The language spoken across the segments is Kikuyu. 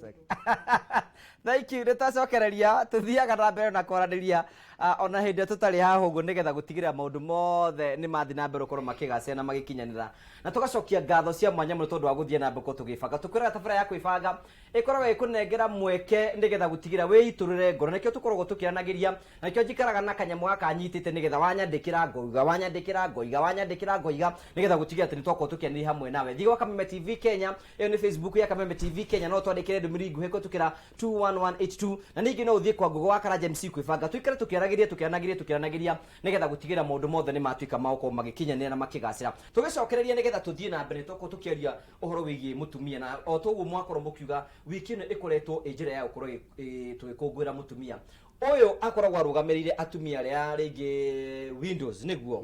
Twacoka. Thank you, nĩ twacokereria. Tũthiaga na mbere na kwaranĩria ona hĩndĩ ĩrĩa tũtarĩ haha ũguo, nĩgetha gũtigĩrĩra maũndũ mothe nĩ mathiĩ na mbere gũkorwo makĩgacĩra na magĩkinyanĩra, na tũgacokia ngatho cia mwanya mũno tondũ wa gũthiĩ na mbere gũkorwo tũgĩbanga. Tũkwĩraga tabarĩra ya kwĩbanga ĩkoragwo ĩkũnengera mweke nĩgetha gũtigĩrĩra wĩitũrũre ngoro. Nĩkĩo tũkoragwo tũkĩaranagĩria, na nĩkĩo njikaraga na kanyamũ gaka nyitĩte, nĩgetha wanyandĩkĩra ngoiga, wanyandĩkĩra ngoiga, wanyandĩkĩra ngoiga, nĩgetha gũtigĩrĩra atĩ nĩ twakorwo tũkĩanĩria hamwe nawe. Thiĩ gwa Kameme TV Kenya, ĩyo nĩ Facebook ya Kameme TV Kenya, no twandĩkĩre ndũmĩrĩri nguhĩ kũhetũkĩra 21182, na ningĩ no ũthiĩ kwa Google wa Karanja MC kwĩbanga, tũikare tũkĩaragĩria, tũkĩaranagĩria, tũkĩaranagĩria, nĩgetha gũtigĩrĩra maũndũ mothe nĩ matuĩka ma gũkorwo magĩkinyanĩra na makĩgacĩra. Tũgĩcokereria nĩgetha tũthiĩ na mbere, twakorwo tũkĩaria ũhoro wĩgiĩ mũtumia, na o toguo mwakorwo mũkiuga, wiki ĩno ĩkoretwo ĩ njĩra ya gũkorwo tũgĩkũngũĩra mũtumia ũyũ. Akoragwo arũgamĩrĩire atumia arĩa rĩngĩ windows, nĩguo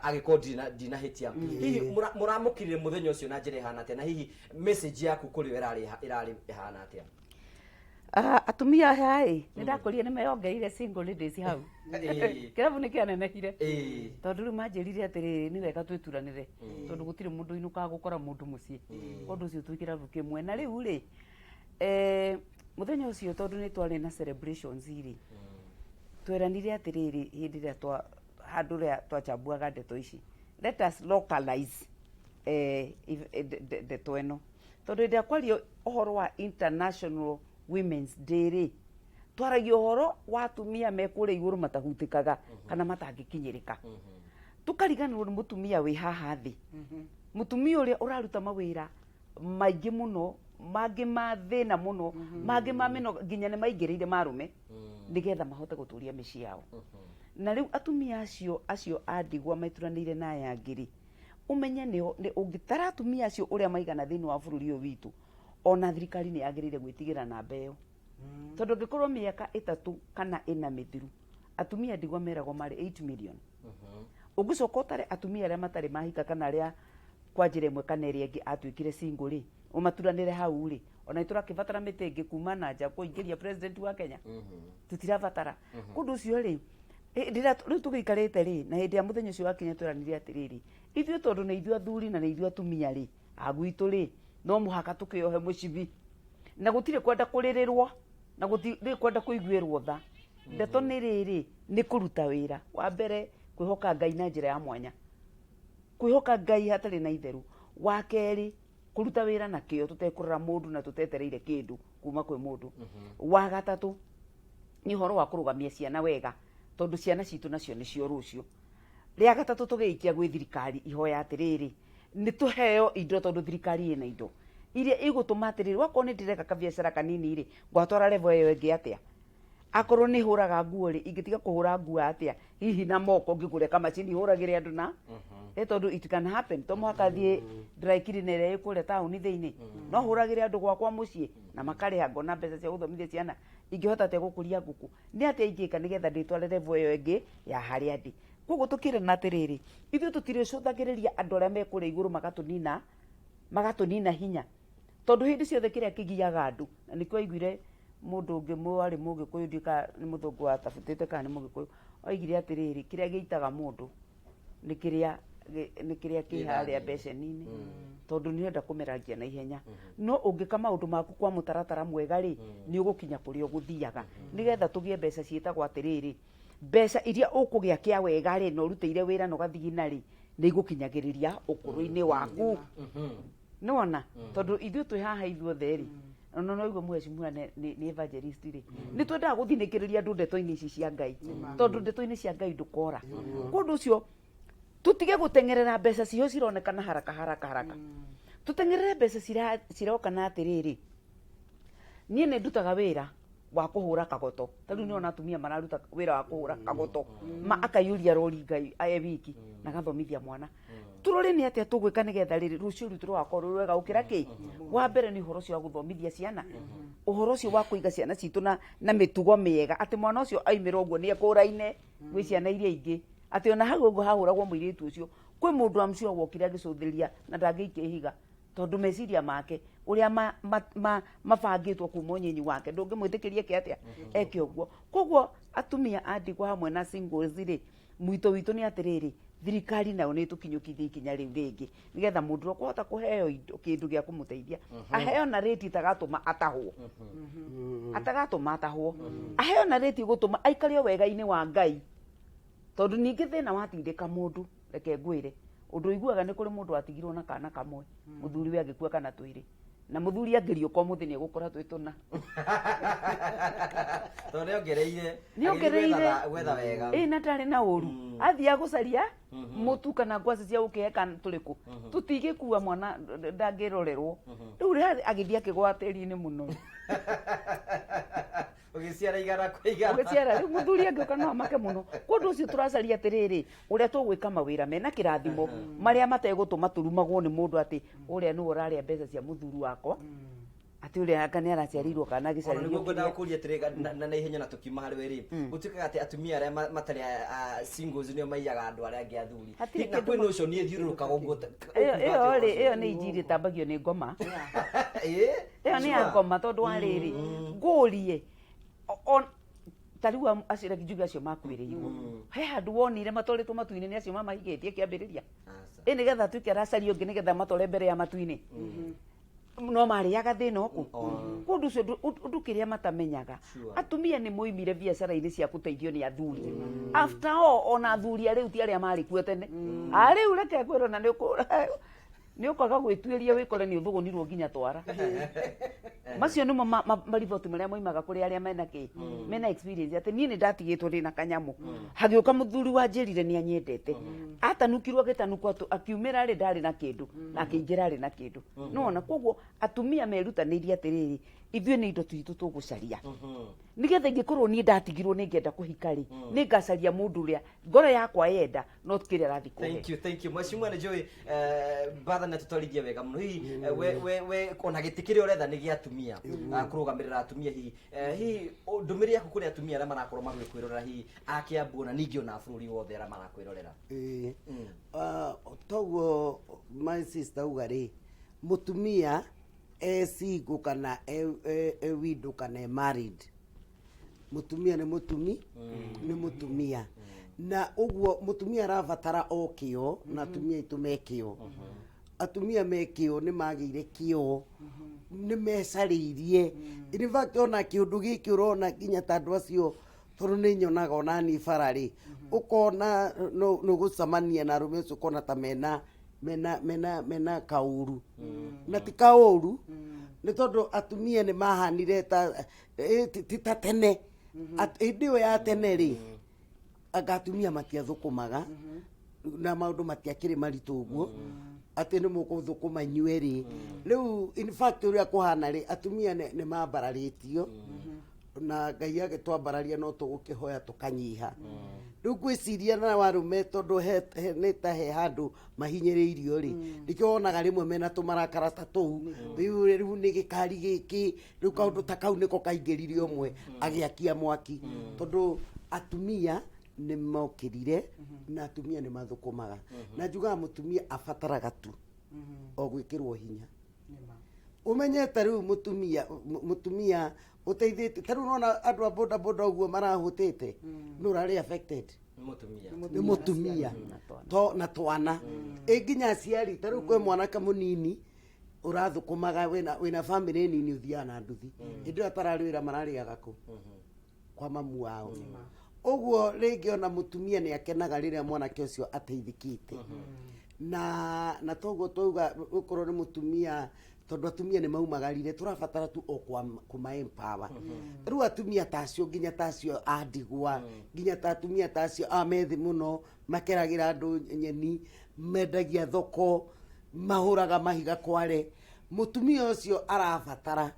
angĩkorwo ndinahĩtia. Hihi mũramũkĩrire mũthenya ũcio na njĩra ĩhana atĩa, na hihi message yaku kũrĩ o ĩrarĩ ĩhana atĩa? Atumia aya ĩ, nĩ ndakorire nĩ meyongereire single ladies hau. Kĩrabu nĩ kĩanenehire, tondũ rĩu manjĩrire atĩrĩrĩ, nĩ wega twĩturanĩre, tondũ gũtirĩ mũndũ ũinũkaga gũkora mũndũ mũciĩ. Ũndũ ũcio twĩ kĩrabu kĩmwe. Na rĩu rĩ, mũthenya ũcio, tondũ nĩ twarĩ na celebrations rĩ, tweranire atĩrĩrĩ, hĩndĩ ĩrĩa twa handũ rĩa twachambuaga ndeto ici, let us localize ndeto ĩno, tondũ hĩndĩ ĩrĩa kwario ũhoro wa International Women's Day rĩ, twaragia ũhoro wa atumia me kũrĩa igũrũ matahutĩkaga kana matangĩkinyĩrĩka, tũkariganĩrwo nĩ mũtumia wĩ haha thĩ, mũtumia ũrĩa ũraruta mawĩra maingĩ mũno, mangĩ ma thĩna mũno, mangĩ ma mĩnoga, nginya nĩ maingĩrĩire marũme nĩgetha mahote gũtũria mĩciĩ yao. Na rĩu atumia acio a ndigwa maituranĩire na aya angĩ rĩ, ũmenye nĩ ũngĩtara atumia acio ũrĩa maigana thĩinĩ wa bũrũri ũyũ witũ, ona thirikari nĩ yagĩrĩire gwĩtigĩra namba ĩyo, tondũ angĩkorwo mĩaka 3 kana 4 mĩthiru atumia ndigwa meragwo marĩ 8 million, ũngĩcoka ũtare atumia arĩa matarĩ mahika kana arĩa kwa njĩra ĩmwe kana ĩrĩa ĩngĩ atuĩkire single rĩ, ũmaturanĩre hau rĩ, ona nĩ tũrakĩbatara mĩtĩ ĩngĩ kuma na nja kũingĩria president wa Kenya? Tũtirabatara. Kũndũ ũcio rĩ, hĩndĩ ĩrĩa rĩu tũgĩikarĩte rĩ, na hĩndĩ ya mũthenya ũcio wakinya, tweranire atĩrĩrĩ, ithuĩ tondũ nĩ ithuĩ athuri na nĩ ithuĩ atumia rĩ, a gwitũ rĩ, no mũhaka tũkĩohe mũcibi, na gũtirĩ kwenda kũrĩrĩrwo na gũtirĩ kwenda kũiguĩrwo tha. Ndeto nĩ rĩrĩ, nĩ kũruta wĩra wa mbere, kwĩhoka Ngai na njĩra ya mwanya, kwĩhoka Ngai hatarĩ na itherũ. Wa kerĩ, kũruta wĩra na kĩo tũtekũrora mũndũ na tũtetereire kĩndũ kuma kwĩ mũndũ. Wa gatatũ nĩ ũhoro wa kũrũgamia ciana wega, tondũ ciana citũ nacio nĩcio rũciũ. Rĩa gatatũ, tũgĩikia gwĩ thirikari ihoya atĩrĩrĩ, nĩ tũheo indo, tondũ thirikari ĩna indo iria igũtũma atĩrĩrĩ, wakorwo nĩ ndĩreka kabiacara kanini rĩ, ngwatwara level ĩyo ĩngĩ atĩa? Akorwo nĩ hũraga nguo rĩ, ingĩtiga kũhũra nguo atĩa hihi na moko, ngĩgũre kamacini hũragĩre andũ na tondũ it can happen, to mũhaka thiĩ dry cleaner ĩrĩa ĩ kũrĩa taũni thĩinĩ, no hũragĩre andũ gwakwa mũciĩ na makarĩha, ngona mbeca cia gũthomithia ciana. Ingĩhota atĩa gũkũria ngũkũ? Nĩ atĩa ingĩka nĩgetha ndĩtware level ĩyo ĩngĩ ya harĩa ndĩ? Koguo tũkĩrana atĩrĩrĩ, ithuĩ tũtirĩcũthagĩrĩria andũ arĩa me kũrĩa igũrũ magatũnina hinya, tondũ hĩndĩ ciothe kĩrĩa kĩgiaga andũ, na nĩkĩo aiguire mũndũ ũngĩ warĩ Mũgĩkũyũ, ndiũĩ kana nĩ mũthũngũ watabutĩte kana nĩ Mũgĩkũyũ, oigire atĩrĩrĩ, kĩrĩa gĩitaga mũndũ nĩ kĩrĩa kĩ harĩa beceni-inĩ, tondũ nĩ ũrenda kũmerangia na ihenya. No ũngĩka maũndũ maku kwa mũtaratara mwega rĩ, nĩ ũgũkinya kũrĩa ũgũthiaga, nĩgetha tũgĩe mbeca ciĩtagwo atĩrĩrĩ, mbeca iria ũkũgĩa kĩa wega rĩ, na ũrutĩire wĩra na ũgathigina rĩ, nĩ igũkinyagĩrĩria ũkũrũ-inĩ waku. Nĩwona, tondũ ithuĩ twĩ haha ithuothe rĩ, ona no igua mheshimiwa nĩ evangelist rĩ, nĩ twendaga gũthinĩkĩrĩria andũ ndeto-inĩ ici cia Ngai, tondũ ndeto-inĩ cia Ngai ndũkora. Kũndũ ũcio tũtige gũteng'erera mbeca ciho cironekana haraka haraka haraka, tũteng'erere mbeca ciroka na atĩrĩrĩ, niĩ nĩ ndutaga wĩra wa kũhũra kagoto. Ta rĩu nĩona atumia mararuta wĩra wa kũhũra kagoto, ma akaiyũria rori Ngai e wiki na agathomithia mwana. Tũrore nĩ atĩa tũgwĩka nĩgetha rĩrĩ rũciũ rwitũ rũgakorwo rwĩ rwega gũkĩra kĩ. Wa mbere nĩ ũhoro ũcio wa gũthomithia ciana, ũhoro ũcio wa kũiga ciana citũ na mĩtugo mĩega, atĩ mwana ũcio aimĩra ũguo nĩ ekũraine gwĩ ciana iria ingĩ, atĩ ona hau ũguo hahũragwo mũirĩtu ũcio, kwĩ mũndũ am sure wokire agĩcũthĩrĩria na ndangĩikia ihiga, tondũ meciria make ũrĩa mabangĩtwo kuma ũnyinyi wake, ndũngĩmwĩtĩkĩria eke atĩa, eke ũguo. Koguo atumia a ndigwa hamwe na singles rĩ, mwito witũ nĩ atĩrĩrĩ, Thirikari nayo nĩ ĩtũkinyũkithie ikinya rĩu rĩngĩ, nĩgetha mũndũ ũrĩa ũkũhota kũheo indo, kĩndũ gĩa kũmũteithia, aheo na rĩti itagatũma atahwo, atagatũma atahwo, aheo na rĩti ĩgũtũma aikare o wega-inĩ wa Ngai. Tondũ ningĩ thĩna watindĩka mũndũ, reke ngwĩre ũndũ ũiguaga, nĩ kũrĩ mũndũ watigirwo na kana kamwe, mũthuri we agĩkua kana twĩrĩ, na mũthuri angĩriũka ũmũthĩ nĩ egũkora twĩ tũna. Tondũ nĩongereire. Nĩongereire. Agĩthiĩ gwetha wega. Ĩ, na ndarĩ na ũru, athiaga gũcaria mũtu kana ngwacĩ cia gũkĩhe kana tũrĩkũ, tũtigĩkua mwana ndangĩrorerwo. Rĩu rĩ, agĩthiĩ akĩgwa tĩri-inĩ mũno. Ũgĩciara igana kwa igana. Ũgĩciara rĩu, mũthuri angĩũka no amake mũno. Kwa ũndũ ũcio tũracaria atĩrĩrĩ, ũrĩa tũgwĩka mawĩra mena kĩrathimo, marĩa mategũtũma tũrumagwo nĩ mũndũ atĩ ũrĩa nĩwe ũrarĩa mbeca cia mũthuri wakwa, atĩ ũrĩa anga nĩ araciarĩirwo kana Ona nĩguo agĩcarĩrio ngwendaga kĩrĩa. kũria atĩrĩ na ihenya na tũkiuma harĩ we rĩ, gũtuĩkaga atĩ atumia arĩa matarĩ singles nĩo maiyaga andũ arĩa angĩ athuri. Hatirĩ Na kĩndũ. kwĩ notion ĩthiũrũrũkaga ũguo Ĩyo ũkuga ĩyo atĩ rĩ, ũhoro ĩyo nĩ injiri ĩtambagio nĩ ngoma. Ĩĩ, Ĩyo nĩ ya sure. ngoma, tondũ wa rĩrĩ, ngũrie ta rĩu acio, reke njuge acio makuĩrĩirwo, he handũ wonire matwarĩtwo matu-inĩ nĩ acio mamahigĩtie kĩambĩrĩria? Aca. Ĩ, nĩgetha atuĩke aracaria ũngĩ nĩgetha matware mbere ya matu-inĩ, no marĩaga thĩna ũkũ kwa ũndũ ũcio, ũndũ kĩrĩa matamenyaga. Atumia nĩ moimire biacara-inĩ cia gũteithio nĩ athuri. After all, ona athuri a rĩu ti arĩa marĩ kuo tene. A rĩu, reke ngwĩre, na nĩ ũkaga gwĩtuĩria, wĩkore nĩ ũthũgũnirwo nginya twara. Macio nĩmo mariboti marĩa moimaga kũrĩ arĩa mena kĩ, mena experience, atĩ niĩ nĩ ndatigĩtwo ndĩ na kanyamũ, hagĩũka mũthuri wanjĩrire nĩ anyendete, atanukirwo, agĩtanukwo, akiumĩra rĩ, ndarĩ na kĩndũ, na akĩingĩra arĩ na kĩndũ. Nĩwona? Koguo atumia merutanĩirie atĩrĩrĩ, ithuĩ nĩ indo twitũ tũgũcaria, nĩgetha ingĩkorwo niĩ ndatigirwo nĩ ngenda kũhika rĩ, nĩ ngacaria mũndũ ũrĩa ngoro yakwa yenda, no kĩrĩa arathiĩ kũhe. Thank you, thank you, mheshimiwa. Nĩ njũĩ batha nĩ tũtwarithia wega mũno. Hihi we ona gĩtĩ kĩrĩa ũretha nĩ gĩa atumia, kũrũgamĩrĩra atumia, hihi ndũmĩrĩri yaku kũrĩ atumia arĩa marakorwo magĩkwĩrorera, hihi a Kĩambu ona ningĩ ona bũrũri wothe arĩa marakwĩrorera? Ĩĩ. Toguo my sister uga rĩ, mũtumia e single kana e widow kana e married, mũtumia nĩ mũtumi, nĩ mũtumia. Na ũguo mũtumia arabatara o kĩo, na atumia aitũ me kĩo. Atumia me kĩo, nĩ magĩire kĩo, nĩ mecarĩirie. In fact, ona kĩũndũ gĩkĩ ũrona nginya ta andũ acio, tondũ nĩ nyonaga ona niĩ bara rĩ, ũkona nĩ ũgũcemania na arũme acio, ũkona ta mena kaũru, na ti kaũru, nĩ tondũ atumia nĩ mahanire ta ti ta tene. Hĩndĩ ĩyo ya tene rĩ, anga atumia matiathũkũmaga na maũndũ matiakĩrĩ maritũ ũguo atĩ nĩ mũgũthũkũma inyuĩ rĩ. Rĩu in fact, ũrĩa kũhana rĩ, atumia nĩ mambararĩtio na Ngai agĩtwambararia, no tũgũkĩhoya tũkanyiha. Rĩu ngwĩciria na warũme, tondũ nĩ ta he handũ mahinyĩrĩirio rĩ, nĩkĩo wonaga rĩmwe mena tũmarakara ta tũu. Rĩu nĩ gĩkari gĩkĩ, rĩu kaũndũ ta kau nĩko kaingĩrire, ũmwe agĩakia mwaki, tondũ atumia nĩ mokĩrire na atumia nĩ mathũkũmaga. Na njugaga mũtumia abataraga tu o gwĩkĩrwo hinya. Ũmenyete rĩu mũtumia ũteithĩtie, ta rĩu ũrona andũ a boda boda ũguo marahũtĩte, nĩ ũrarĩ affected? Nĩ mũtumia. Nĩ mũtumia to na twana, ĩ nginya aciari. Ta rĩu kwĩ mwanake mũnini ũrathũkũmaga, wĩna family nini, ũthiaga na nduthi, hĩndĩ ĩyo atararĩ wĩra, mararĩaga kũ? Kwa mamu wao. Ũguo rĩngĩ ona mũtumia nĩ akenaga rĩrĩa mwanake ũcio ateithĩkĩte. Na toguo twauga ũkorwo nĩ mũtumia, tondũ atumia nĩ maumagarire, tũrabatara tu o kũma empower. Rĩu atumia ta acio, nginya ta acio a ndigwa, nginya ta atumia ta acio a methi mũno, makeragĩra andũ nyeni, mendagia thoko, mahũraga mahiga kware, mũtumia ũcio arabatara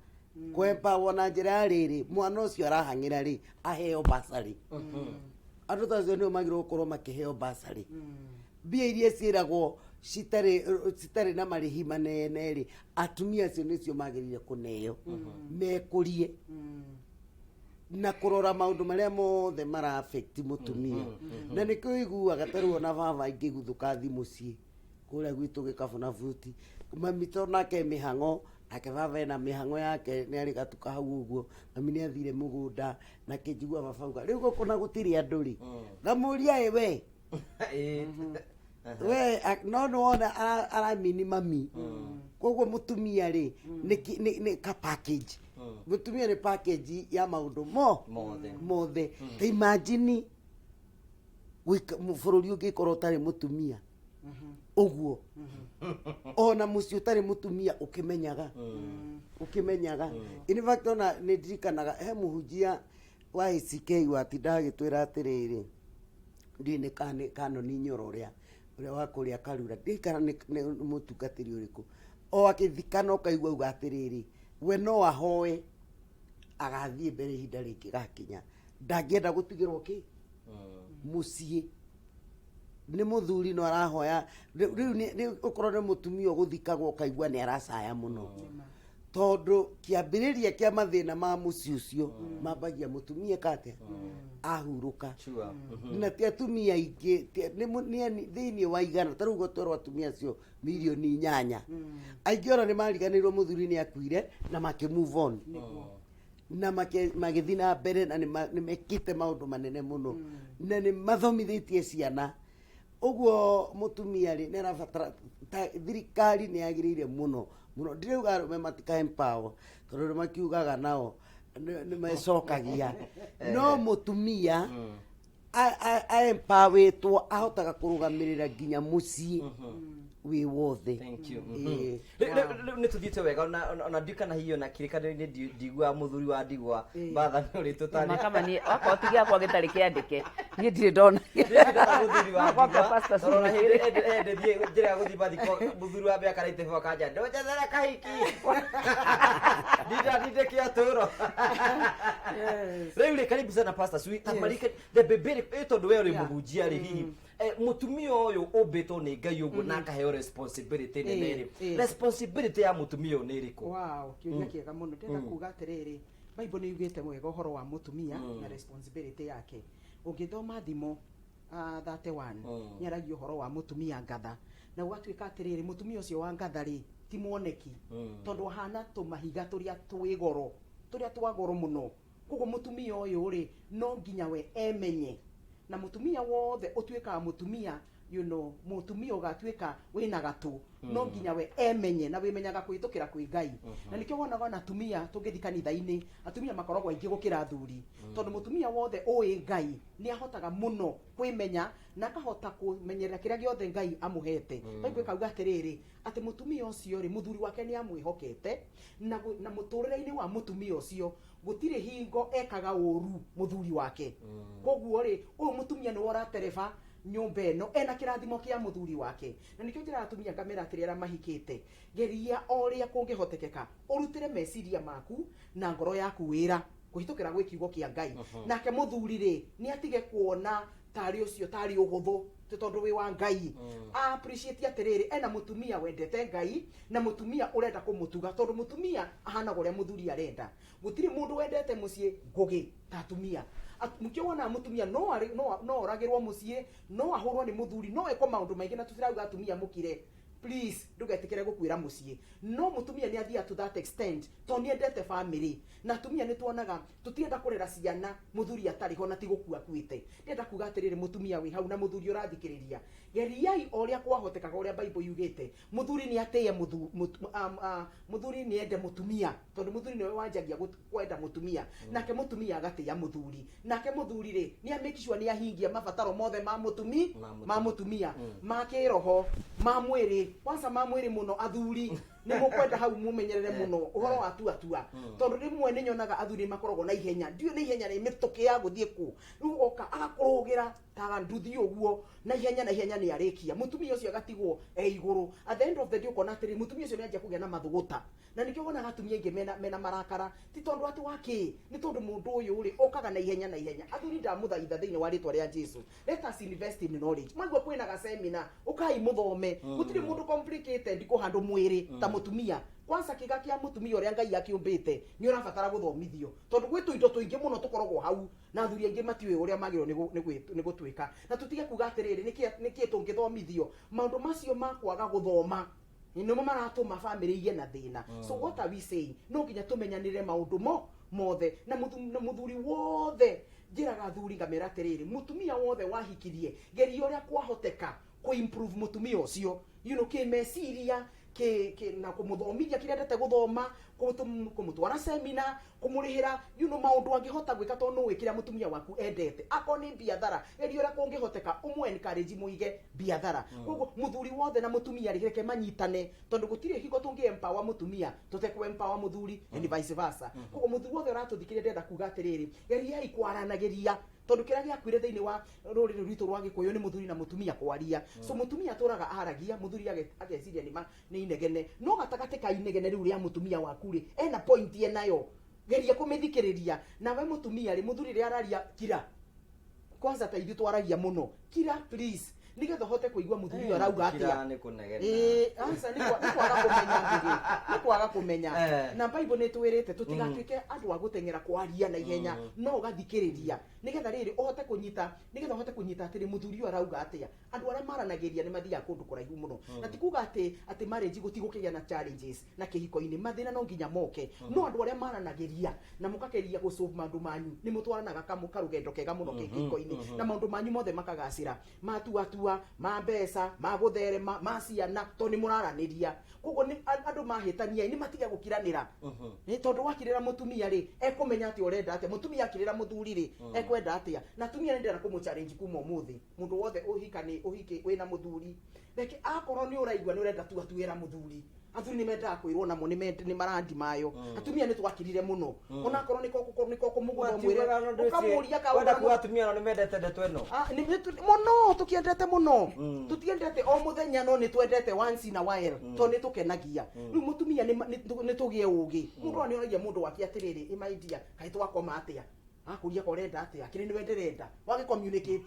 kwempower na njĩra ya rĩrĩ, mwana ũcio arahang'ĩra rĩ, aheo basarĩ. Andũ ta acio nĩo magĩrĩirwo gũkorwo makĩheo basarĩ, mbia iria ciĩragwo citarĩ na marĩhi manene rĩ, atumia acio nĩcio magĩrĩire kũneo mekũrie na kũrora maũndũ marĩa mothe mara affect mũtumia. Na nĩkĩo ũiguaga ta rĩu ona baba ingĩguthũka thi mũciĩ kũrĩa gwitũ gĩkabũ na buti, mami to nake mĩhang'o, nake baba ena mĩhang'o yake, nĩ arĩ gatuka hau ũguo, mami nĩ athire mũgũnda, na kĩnjigua baba auga rĩu gũkũ na gũtirĩ andũ rĩ, ngamũria, ĩ we. We no nĩ wona aramini mami. Koguo mũtumia rĩ nĩ ka package. Mũtumia nĩ package ya maũndũ mo Mothe. Mothe. Ta imagine bũrũri ũngĩkorwo ũtarĩ mũtumia ũguo, ona mũciĩ ũtarĩ mũtumia ũkĩmenyaga. In fact, ona nĩ ndirikanaga he mũhunjia wa ACK watindaga agĩtwĩra atĩrĩrĩ, ndiũĩ nĩ kana nĩ kanoni Nyoro ũrĩa wa kũrĩa Karura, ndiũĩ kana nĩ mũtungatĩri ũrĩkũ, o agĩthikana ũkaigua auga atĩrĩrĩ, we no ahoe agathiĩ mbere ihinda rĩngĩgakinya, ndangĩenda gũtigĩrwo kĩ mũciĩ nĩ mũthuri, no arahoya rĩu ũkorwo nĩ mũtumia ũgũthikagwo, ũkaigua nĩ aracaya mũno, tondũ kĩambĩrĩria kĩa mathĩna ma mũciĩ ũcio mambagia mũtumia eka atĩa ahurũka. Na ti atumia aingĩ, nĩ thĩinĩ wa 100, ta rĩu gũtwerwo atumia acio mirioni 8, aingĩ ona nĩ mariganĩirwo mũthuri nĩ akuire na makĩ move on na magĩthiĩ na mbere, na nĩ mekĩte maũndũ manene mũno na nĩ mathomithĩtie ciana. Ũguo mũtumia rĩ nĩ arabatara ta thirikari nĩ yagĩrĩire mũno mũno. Ndirauga arũme matika empower, tondũ nĩ makiugaga nao nĩ mecokagia, no mũtumia a-empowerĩtwo ahotaga kũrũgamĩrĩra nginya mũciĩ wĩ wothe. Thank you. Ĩĩ. Rĩu nĩ tũthiĩte wega, ona ndikana hihi ona kĩrĩkanĩro-inĩ ndiguaga mũthuri wa ndigwa bathani ũrĩ tũtarĩ. Makama niĩ okorwo ti gĩakwa gĩtarĩ kĩandĩke, niĩ ndirĩ ndona. Mũthuri wa Gwakwa ndigwa Pastor tondũ ona Sue. hĩndĩ hĩndĩ thiĩ njĩra ya gũthiĩ mathiko, mũthuri wa mbere akaraite bo kanja ndũnjethere kahiki ndinda ndindĩke ũtũũro. Rĩu rĩ, karibu sana Pastor Sue. Ta marika the bebere tondũ we ũrĩ mũhunjia rĩ, hihi mũtumia ũyũ ũmbĩtwo nĩ Ngai ũguo na akaheo responsibility nene rĩ, responsibility ya mũtumia ũyũ nĩ ĩrĩkũ? Wow, kĩũria kĩega mũno. Ndĩrenda kuga atĩrĩrĩ, Bible nĩ yugĩte wega ũhoro wa mũtumia na responsibility yake. Ũngĩthoma Thimo 31, nĩ aragia ũhoro wa mũtumia ngatha, na gũgatuĩka atĩrĩrĩ, mũtumia ũcio wa ngatha rĩ ti mwoneki, tondũ ahana tũmahiga tũrĩa twĩ goro, tũrĩa twa goro mũno. Koguo mũtumia ũyũ rĩ no nginya we emenye, na mũtumia wothe ũtuĩkaga mũtumia, mũtumia ũgatuĩka wĩna gatũ, no nginya we emenye, na wĩmenyaga kũhĩtũkĩra kwĩ Ngai. Na nĩkĩo wonaga ona atumia tũngĩthiĩ kanitha-inĩ, atumia makoragwo aingĩ gũkĩra athuri, tondũ mũtumia wothe ũĩ Ngai nĩ ahotaga mũno kwĩmenya na akahota kũmenyerera kĩrĩa gĩothe Ngai amũhete. Bible ĩkauga atĩrĩrĩ, atĩ mũtumia ũcio rĩ, mũthuri wake nĩ amwĩhokete, na mũtũrĩre-inĩ wa mũtumia ũcio gũtirĩ hingo ekaga ũru mũthuri wake. Koguo rĩ, ũyũ mũtumia nĩwe ũratereba nyũmba ĩno ena kĩrathimo kĩa mũthuri wake. Na nĩkĩo njĩraga atumia ngamera atĩrĩ, arĩa mahikĩte, geria o ũrĩa kũngĩhotekeka ũrutĩre meciria maku na ngoro yaku wĩra kũhĩtũkĩra gwĩ kiugo kĩa Ngai. Nake mũthuri rĩ, nĩ atige kuona tarĩ ũcio tarĩ ũhũthũ tĩ tondũ wĩ wa Ngai, a appreciate atĩrĩrĩ, ena mũtumia wendete Ngai na mũtumia ũrenda kũmũtuga, tondũ mũtumia ahanaga ũrĩa mũthuri arenda. Gũtirĩ mũndũ wendete mũciĩ ngũgĩ ta atumia. Nĩkĩo wonaga mũtumia no oragĩrwo mũciĩ, no ahũrwo nĩ mũthuri, no ekwo maũndũ maingĩ. Na tũtirauga atumia mũkire, please ndũgetĩkĩre gũkuĩra mũciĩ, no mũtumia nĩ athiaga to that extent tondũ nĩ endete family. Na atumia nĩ tuonaga tũtienda kũrera ciana mũthuri atarĩ ho na ti gũkua akuĩte. Ndĩrenda kuga atĩrĩrĩ, mũtumia wĩ hau na mũthuri ũrathikĩrĩria, geriai o ũrĩa kwahotekaga ũrĩa Bible yugĩte. Mũthuri nĩ atĩe mũthuri nĩ ende mũtumia, tondũ mũthuri nĩwe wanjagia kwenda mũtumia, nake mũtumia agatĩĩa mũthuri. Nake mũthuri rĩ, nĩ a make sure nĩ ahingia mabataro mothe ma mũtumi Ma mũtumia. Ma mũtumia, ma kĩroho, ma mwĩrĩ, kwanza ma mwĩrĩ mũno. Athuri nĩ mũkwenda hau mũmenyerere mũno ũhoro wa tua tua, tondũ rĩmwe nĩ nyonaga athuri nĩ makoragwo na ihenya, ndiũĩ nĩ ihenya rĩ mĩtũkĩ ya gũthiĩ kũ. Rĩu oka agakũrũgĩra ta nduthi ũguo na ihenya na ihenya, nĩ arĩkia, mũtumia ũcio agatigwo e igũrũ. At the end of the day ũkona atĩrĩ, mũtumia ũcio nĩ anjia kũgĩa na mathũgũta, na nĩkĩo wonaga atumia aingĩ mena marakara, ti tondũ atĩ wa kĩ, nĩ tondũ mũndũ ũyũ rĩ okaga na ihenya na ihenya. Athuri, ndamũthaitha thĩinĩ wa rĩtwa rĩa Jesu, let us invest in knowledge. Mwaigua kwĩna gasemina, ũkai mũthome. Gũtirĩ mũndũ complicated kũhandũ mwĩrĩ ta mũtumia. Kwanza kĩga kĩa mũtumia ũrĩa Ngai akĩũmbĩte nĩ ũrabatara gũthomithio, tondũ gwĩ tũindo tũingĩ mũno tũkoragwo hau na athuri aingĩ matiũĩ ũrĩa magĩrĩirwo nĩ gũtuĩka. Na tũtige kuga atĩrĩrĩ, nĩkĩ tũngĩthomithio maũndũ macio ma kwaga gũthoma nĩmo maratũma family igĩe na thĩna. So what are we saying? No nginya tũmenyanĩre maũndũ mo mothe. Na mũthuri wothe, njĩraga athuri ngamera atĩrĩrĩ, mũtumia wothe wahikirie, geria ũrĩa kwahoteka. Kũ improve mũtumia ũcio kĩ meciria, kĩ na kũmũthomithia kĩrĩa endete gũthoma, kũmũtwara seminar, kũmũrĩhĩra maũndũ angĩhota gwĩka, tondũ nũĩ kĩrĩa mũtumia waku endete. Akorwo nĩ biathara, geria ũrĩa kũngĩhoteka ũmũ encourage mũige biathara. Koguo mũthuri wothe na mũtumia rĩ, reke manyitane, tondũ gũtirĩ hingo tũngĩ empower mũtumia tũtekũ empower mũthuri, and vice versa. Koguo mũthuri wothe ũratũthikĩrĩria, ndĩrenda kuga atĩrĩrĩ, geriai kwaranagĩria, tondũ kĩrĩa gĩakuire thĩinĩ wa rũrĩrĩ rwitũ rwa Gĩkũyũ nĩ mũthuri na mũtumia kwaria. So mũtumia atũraga aragia, mũthuri ageciria nĩ inegene, no gatagatĩ ka inegene rĩu rĩa mũtumia waku rĩ, ena point enayo, geria kũmĩthikĩrĩria. Nawe mũtumia rĩ, mũthuri rĩrĩa araria, kira kwanza. Ta ithuĩ twaragia mũno, kira please, nĩgetha ũhote kũigua mũthuri ũyũ arauga atĩa. Nĩ kũnegena. Ĩĩ, aca, nĩ kwaga kũmenya, Ngũgĩ, nĩ kwaga kũmenya. Na Bible nĩ twĩrĩte tũtigatuĩke andũ a gũteng'era kwaria na ihenya, no ũgathikĩrĩria nĩgetha rĩrĩ ũhote kũnyita, nĩgetha ũhote kũnyita atĩrĩ, mũthuri ũyũ arauga atĩa. Andũ arĩa maranagĩria nĩ mathiaga kũndũ kũraihu mũno, na ti kuga atĩ marriage gũtigũkĩgĩa na challenges, na kĩhiko-inĩ mathĩna no nginya moke, no andũ arĩa maranagĩria na mũkageria gũsolve maũndũ manyu nĩ mũtwaranaga karũgendo kega mũno kĩhiko-inĩ, na maũndũ manyu mothe makagacĩra, matuatua ma mbeca, ma gũtherema, ma ciana, tondũ nĩ mũraranĩria. Koguo nĩ andũ mahĩtania nĩ matiga gũkiranĩra, nĩ tondũ wakirĩra mũtumia rĩ, ekũmenya atĩ ũrenda atĩa. Mũtumia akirĩra mũthuri rĩ, ekwenda atĩa. Na atumia nĩ ndĩrenda kũmũ challenge kuma ũmũthĩ, mũndũ wothe ũhikani, ũhiki wĩna mũthuri, reke akorwo nĩ ũraigua nĩ ũrenda tuatuĩra mũthuri. Athuri nĩ mendaga kwĩrwo namo nĩ marandi mayo. Atumia nĩ twakirire mũno, onakorwo nĩ kũmũgũtha mwĩre ũkamũria kaũndũ. Wenda kuga atumia nao nĩ mendete ndeto ĩno? Ah, mũno tũkĩendete mũno. Tũtiendete o mũthenya, no nĩ twendete once in a while, tondũ nĩ tũkenagia. Rĩu mũtumia nĩ tũgĩe ũgĩ. Mũndũ ona nĩ oragia mũndũ wake atĩrĩrĩ, "Ĩ my dear, kaĩ twakoma atĩa?" Akũria ka ũrenda atĩa, kĩrĩ nĩwe ndĩrenda wagĩ communicate,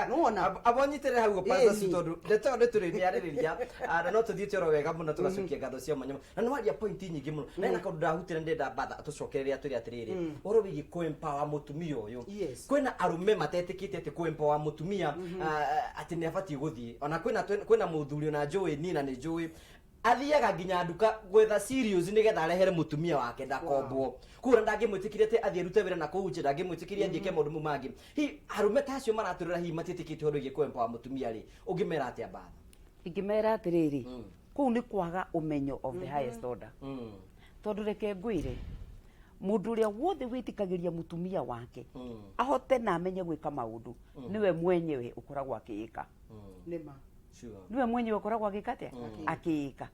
nĩwona? Abo nyitĩrĩre hau, Pastor Sue, Ĩni. tondũ ndeto ĩyo nĩ tũrĩmĩarĩrĩria, na no tũthiĩte oro wega mũno, tũgacokia ngatho cia mwanya mũno. Na nĩ waria point nyingĩ mũno, na ena kaũndũ ndahutire, ndĩrenda batha tũcokerere atwĩre atĩrĩrĩ, ũhoro wĩgiĩ kũ-empower mũtumia ũyũ. Kwĩna arũme matetĩkĩtie atĩ kũ-empower mũtumia, atĩ nĩ abatiĩ gũthiĩ. Ona kwĩna mũthuri ona njũĩ niĩ, na nĩ njũĩ athiaga nginya nduka gwetha cereals nĩgetha arehere mũtumia wake ndakombwo. Koguo ndangĩmwĩtĩkĩria atĩ athiĩ arute wĩra na kũu nja, ndangĩmwĩtĩkĩria athiĩ eke maũndũ mau mangĩ. Hihi arũme ta acio maratũrĩra, hihi matiĩtĩkĩtie ũhoro wĩgiĩ kũ-empower mũtumia rĩ, ũngĩmera atĩa batha? Ingĩmera atĩrĩrĩ, kũu nĩ kwaga ũmenyo of the highest order, tondũ reke ngwĩre, mũndũ ũrĩa wothe wĩtĩkagĩria mũtumia wake ahote na amenye gwĩka maũndũ, nĩwe mwenyewe ũkoragwo akĩĩka. Nĩma. Nĩwe mwenyewe ũkoragwo agĩka atĩa, akĩĩka.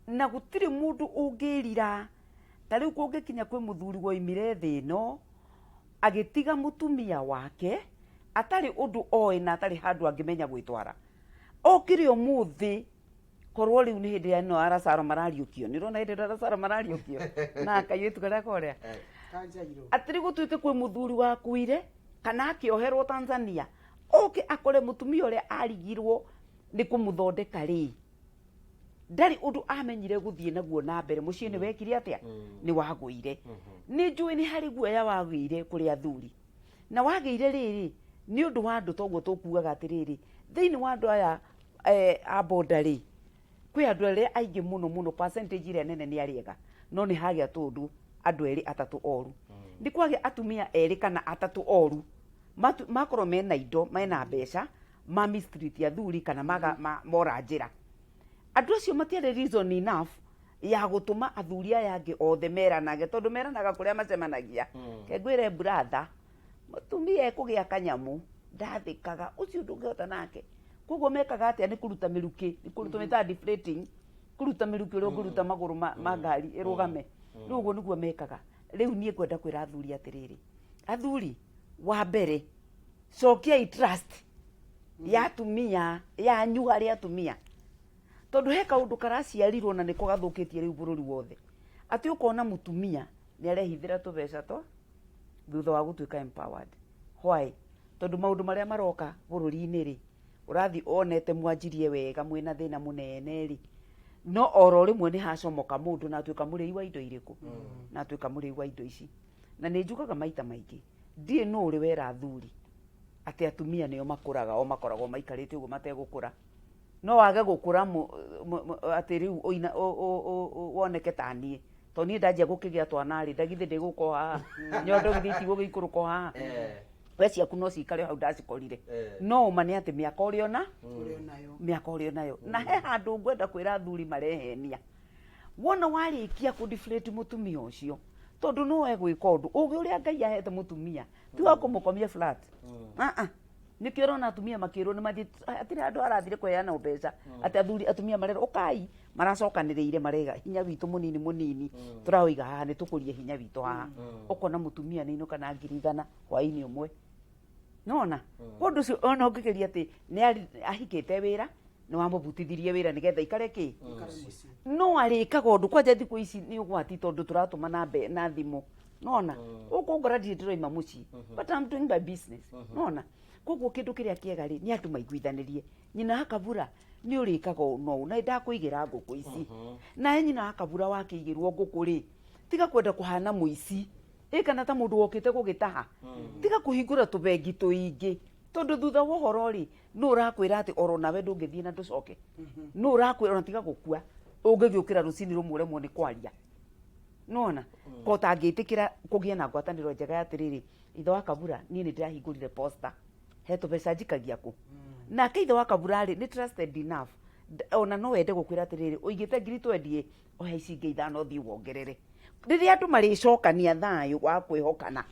Na gũtirĩ mũndũ ũngĩrira. Ta rĩu kũngĩkinya kwĩ mũthuri woimire thĩ ĩno agĩtiga mũtumia wake atarĩ ũndũ oĩ na atarĩ handũ angĩmenya gwĩtwara, okire ũmũthĩ, korwo rĩu nĩ hĩndĩ ĩno aracaro marariũkio, nĩ ũrona hĩndĩ ĩrĩa aracaro marariũkio na kairĩtu karĩa korĩa Kanjairũ. Atĩrĩ, gũtuĩke kwĩ mũthuri wakuire kana akĩoherwo Tanzania, oke akore mũtumia ũrĩa arigirwo nĩ kũmũthondeka rĩ, ndarĩ ũndũ amenyire gũthiĩ naguo na mbere mũciĩ. Nĩ wekire atĩa? Nĩ wagũire. Nĩ njũĩ nĩ harĩ guoya wagĩire kũrĩ athuri, na wagĩire rĩrĩ nĩ ũndũ wa andũ toguo tũkugaga atĩrĩrĩ, thĩinĩ wa andũ aya a boda rĩ, kwĩ andũ arĩa aingĩ mũno mũno, percentage ĩrĩa nene nĩ arĩega, no nĩ hagĩa tũndũ andũ erĩ atatũ oru. Nĩ kwagĩa atumia erĩ kana atatũ oru, makorwo mena indo, mena mbeca, ma mistreat athuri kana mora njĩra. Andũ acio matiarĩ reason enough ya gũtũma athuri aya angĩ othe meranage, tondũ meranaga kũrĩa macemanagia. Ke ngwĩre brother, mũtumia ekũgĩa kanyamũ ndathĩkaga, ũcio ndũngĩhota nake. Koguo mekaga atĩa? Nĩ kũruta mĩrukĩ, nĩ tũmĩtaga deflating, kũruta mĩrukĩ ũrĩa ũngĩruta magũrũ ma ngari ĩrũgame. Rĩu ũguo nĩguo mekaga. Rĩu niĩ ngwenda kwĩra athuri atĩrĩrĩ, athuri, wa mbere, cokiai trust ya atumia yanyu harĩ atumia, tondũ he kaũndũ karaciarirwo na nĩko gathũkĩtie rĩu bũrũri wothe, atĩ ũkona mũtumia nĩ arehithĩra tũbeca twa thutha wa gũtuĩka empowered. Why? Tondũ maũndũ marĩa maroka bũrũri-inĩ rĩ, ũrathiĩ wonete mwanjirie wega mwĩna thĩna mũnene rĩ, no oro rĩmwe nĩ hacomoka mũndũ na atuĩka mũrĩi wa indo irĩkũ, na atuĩka mũrĩi wa indo ici. Na nĩ njugaga maita maingĩ, ndiĩ nũ ũrĩ wera athuri atĩ atumia nĩo makũraga, o makoragwo maikarĩte ũguo mategũkũra. No wage gũkũra atĩ rĩu woneke ta niĩ, tondũ niĩ ndanjia gũkĩgĩa twana rĩ, ndagithĩ ndĩgũka o haha, nyondo githĩ itigũgĩikũrũka o haha. We ciaku no cikare hau ndacikorire. No ũma nĩ atĩ mĩaka ũrĩ ona Ũrĩ onayo. Mĩaka ũrĩ onayo. Na he handũ ngwenda kwĩra athuri marehenia. Wona warĩkia kũ deflate mũtumia ũcio, tondũ no egwĩka ũndũ ũgĩ ũrĩa Ngai ahete mũtumia ti wa kũmũkomia flat. Ah ah, nĩkĩo ũrona atumia makĩrwo nĩ mathiĩ, hatirĩ handũ harathire kũheana mbeca atĩ athuri atumia marerwo ũkai, maracokanĩrĩire marega hinya witũ mũnini mũnini tũraũiga haha nĩ tũkũrie hinya witũ haha. Ũkona mũtumia nĩ inũka na 100,000 hwaĩ-inĩ ũmwe. Nona ũndũ ũcio ona ũngĩgeria atĩ nĩ ahikĩte wĩra, nĩ wamũbutithirie wĩra nĩgetha ikare kĩ Ikare mũciĩ. No arĩkaga ũndũ kwanja thikũ ici nĩ ũgwati tondũ tũratũma na mbe na thimũ. Nona ũkũngora ndirĩ ndĩroima mũciĩ, but I'm doing my business. Nona koguo kĩndũ kĩrĩa kĩega rĩ, nĩ andũ maiguithanĩrie. Nyina akabura nĩ ũrĩkaga ũũ na ũũ na ndakũigĩra ngũkũ ici. Nawe nyina akabura wakĩigĩrwo ngũkũ rĩ, tiga kwenda kũhana mũici ĩ kana ta mũndũ wokĩte gũgĩtaha. Tiga kũhingũra tũbengi tũingĩ, tondũ thutha wa ũhoro rĩ, nũ ũrakwĩra atĩ oro nawe ndũngĩthiĩ na ndũcoke? Nũ ũrakwĩra ona tiga gũkua ũngĩgĩũkĩra rũcinĩ rũmwe ũremwo nĩ kwaria? Nona ko ũtangĩtĩkĩra kũgĩa na ngwatanĩro njega ya atĩrĩrĩ, ithe wa kabura, niĩ nĩ ndĩrahingũrire posta, he tũbeca njikagia kũ. Nake ithe wa kabura rĩ, nĩ trusted enough. Ona no wende gũkwĩra atĩrĩrĩ, ũigĩte 20,000, oya ici ingĩ 5 ũthiĩ wongerere. Rĩrĩa andũ marĩcokania thayũ wa kwĩhokana,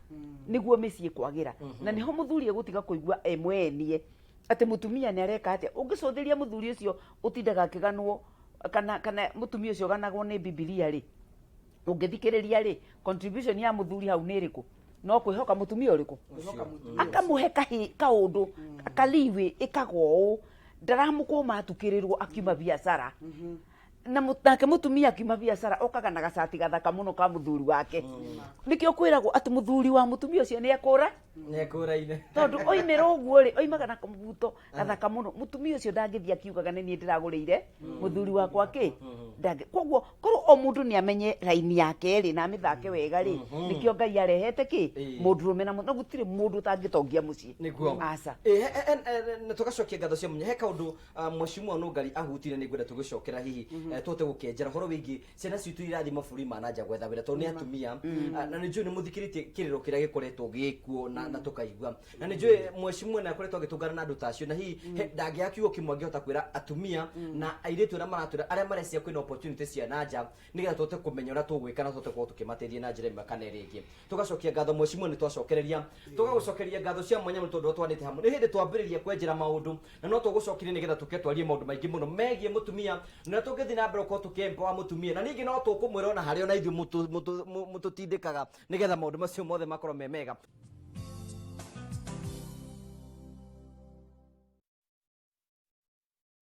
nĩguo mĩciĩ kwagĩra, na nĩho mũthuri egũtiga kũigua e mwenie atĩ mũtumia nĩ areka atĩa. Ũngĩcũthĩria mũthuri ũcio ũtindaga akĩganwo kana mũtumia ũcio ũganagwo nĩ Bibilia rĩ, ũngĩthikĩrĩria rĩ, contribution ya mũthuri hau nĩ ĩrĩkũ? No kwĩhoka mũtumia ũrĩkũ? Kwĩhoka mũtumia. Akamũhe kaũndũ kaliwĩ ĩkaga ũũ, ndaramũkũma atukĩrĩrwo akiuma biacara. Na nake mũtumia akiuma biacara okaga na gacati gathaka mũno ka mũthuri wake. Nĩkĩo kwĩragwo atĩ mũthuri wa mũtumia ũcio nĩ ekũra. Nĩekũraine. Tondũ oimĩra ũguo rĩ, oimaga na kamũbuto gathaka mũno. Mũtumia ũcio ndangĩthiĩ akiugaga nĩ niĩ ndĩragũrĩire mũthuri wakwa kĩ ndangĩ. Koguo korwo o mũndũ nĩ amenye raini yake rĩ, na amĩthake wega rĩ, nĩkĩo Ngai arehete kĩ mũndũrũme na na gũtirĩ mũndũ ũtangĩtongia mũciĩ. Nĩguo. Aca. Ĩ, na tũgacokia ngatho cia mũnya. He kaũndũ mheshimiwa Nũngari ahutire, nĩ ngwenda tũgĩcokera hihi tũhote gũkĩenjera ũhoro wĩgiĩ ciana citũ irathiĩ mabũrũri ma na nja gwetha wĩra tondũ nĩ atumia. Na nĩ njũĩ nĩ mũthikĩrĩtie kĩrĩro kĩrĩa gĩkoretwo gĩkuo na tũkaigua, na nĩ njũĩ mheshimiwa nĩ akoretwo agĩtũngana na andũ ta acio, na hihi ndangĩaga kiugo kĩmwe angĩhota kwĩra atumia na airĩtu arĩa maratwĩra arĩa mareciria kwĩna opportunity cia na nja, nĩgetha tũhote kũmenya ũrĩa tũgwĩka na tũhote gũkorwo tũkĩmateithia na njĩra ĩmwe kana ĩrĩa ĩngĩ. Tũgacokia ngatho mheshimiwa, nĩ twacokereria, tũgagũcokeria ngatho cia mwanya mũno tondũ twanĩte hamwe. Nĩ hĩndĩ twambĩrĩria kwenjera maũndũ na no tũgũcokirie nĩgetha tũke twarie maũndũ maingĩ mũno megiĩ mũtumia na tũngĩthiĩ na mbere gũkorwo tũkĩ empower mũtumia, na ningĩ no tũkũmwĩra ona harĩa ona ithuĩ mũtũtindĩkaga nĩgetha maũndũ macio mothe makorwo me mega.